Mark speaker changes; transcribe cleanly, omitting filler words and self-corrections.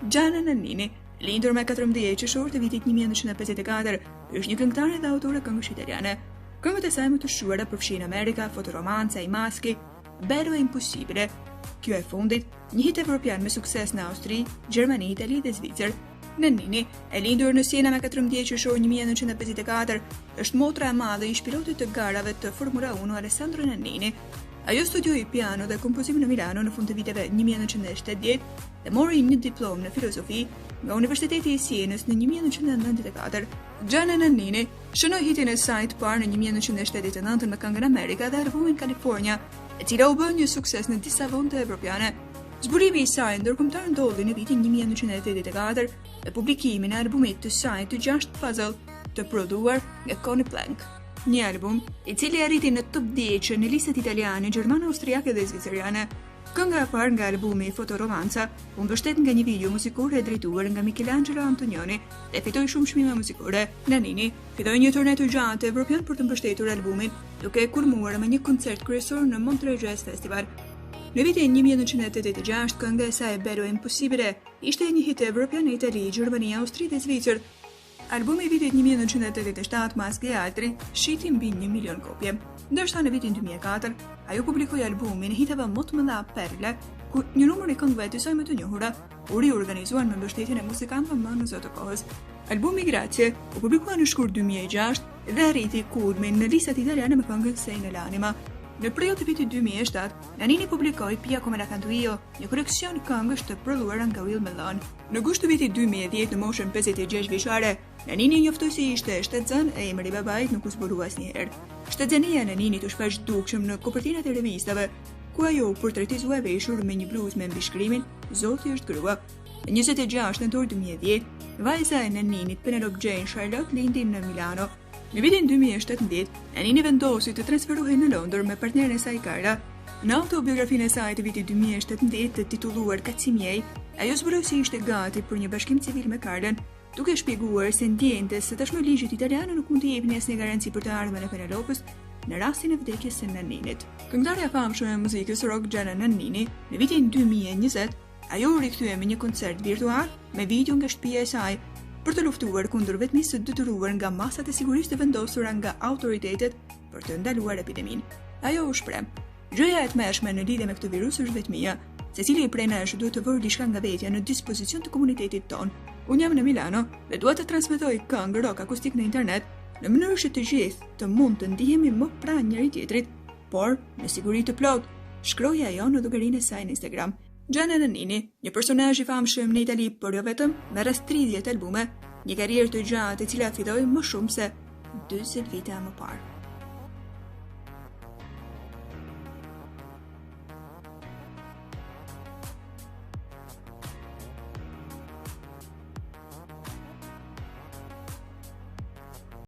Speaker 1: Gianna Nannini, lindur me 14 qershor të vitit 1954, është një këngëtare dhe autore këngësh italiane. Këngët e saj më të shquara përfshijnë America, Fotoromanza, I Maschi, Bello e Impossibile. Kjo e fundit, një hit evropian me sukses në Austri, Gjermani, Itali dhe Zvicër. Nannini, e lindur në Siena me 14 qershor 1954, është motra e madhe e ish-pilotit të garave të Formula 1 Alessandro Nannini. Ajo studioi piano dhe kompozim në Milano në fund të viteve 1970 dhe mori një diplomë në filozofi nga Universiteti i Sienës në 1994. Gianna Nannini shënoi hitin e saj të parë në 1979 me këngën America dhe albumin California, e cila u bë një sukses në disa vende evropiane. Zbulimi i saj ndërkombëtar ndodhi në vitin 1984 me publikimin e albumit të saj të gjashtë Puzzle, të prodhuar nga Conny Plank. Një album i cili arriti në top 10 në listat italiane, gjermane, austriake dhe zvicerane. Kënga e parë nga albumi Fotoromanza u mbështet nga një video muzikore e drejtuar nga Michelangelo Antonioni dhe fitoi shumë çmime muzikore. Nannini filloi një turne të gjatë evropian për të mbështetur albumin, duke e kulmuar me një koncert kryesor në Montreux Jazz Festival. Në vitin 1986, kënga e saj Bello e Impossibile ishte një hit evropian në Itali, Gjermani, Austri dhe Zvicër. Albumi i vitit 1987 Maschi e Altri shiti mbi 1 milion kopje. Ndërsa në vitin 2004, ajo publikoi albumin e hitave më të mëdha Perle, ku një numër i këngëve të saj më të njohura u riorganizuan me mbështetjen e muzikantëve më në zë të kohës. Albumi Grazie u publikua në shkurt 2006 dhe arriti kulmin në listat italiane me këngën Sei nell'anima. Në prill të vitit 2007, Nannini publikoi Pia come la canto io, një koleksion këngësh të prodhuara nga Will Melon. Në gusht të vitit 2010, në moshën 56 vjeçare, Nannini njoftoi se ishte shtatzënë e emri i babait nuk u zbulua asnjëherë. Shtatzënia e Nanninit u shfaq dukshëm në kopertinat e revistave, ku ajo u portretizua e veshur me një bluzë me mbishkrimin Zoti është grua. Në 26 nëntor 2010, vajza e Nanninit, Penelope Jane Charlotte lindi në Milano. Në vitin 2017, Nannini vendosi të transferohej në Londër me partnerin e saj Carla. Në autobiografinë e saj të vitit 2017 të titulluar Cazzi miei, ajo zbuloi se ishte gati për një bashkim civil me Carlën, duke shpjeguar se ndjente se tashmë ligjet italiane nuk mund të jepnin asnjë garanci për të ardhmen e Penelopës në rastin e vdekjes së Nanninit. Këngëtarja e famshme e muzikës rock Gianna Nannini, në vitin 2020, Ajo u rikthye me një koncert virtual me video nga shtëpia e saj për të luftuar kundër vetmisë së detyruar nga masat e sigurisë të vendosura nga autoritetet për të ndaluar epideminë. Ajo u shpreh: Gjëja e tmerrshme në lidhje me këtë virus është vetmia. Secili prej nesh duhet të vërë diçka nga vetja në dispozicion të komunitetit tonë. Unë jam në Milano dhe dua të transmetoj këngë rock akustik në internet në mënyrë që të gjithë të mund të ndihemi më pranë njëri-tjetrit, por në siguri të plotë, shkroi ajo në llogarinë e saj në Instagram. Gianna Nannini, një personazh i famshëm në Itali, por jo vetëm, me rreth 30 albume, një karrierë të gjatë e cila filloi më shumë se 40 vite më parë.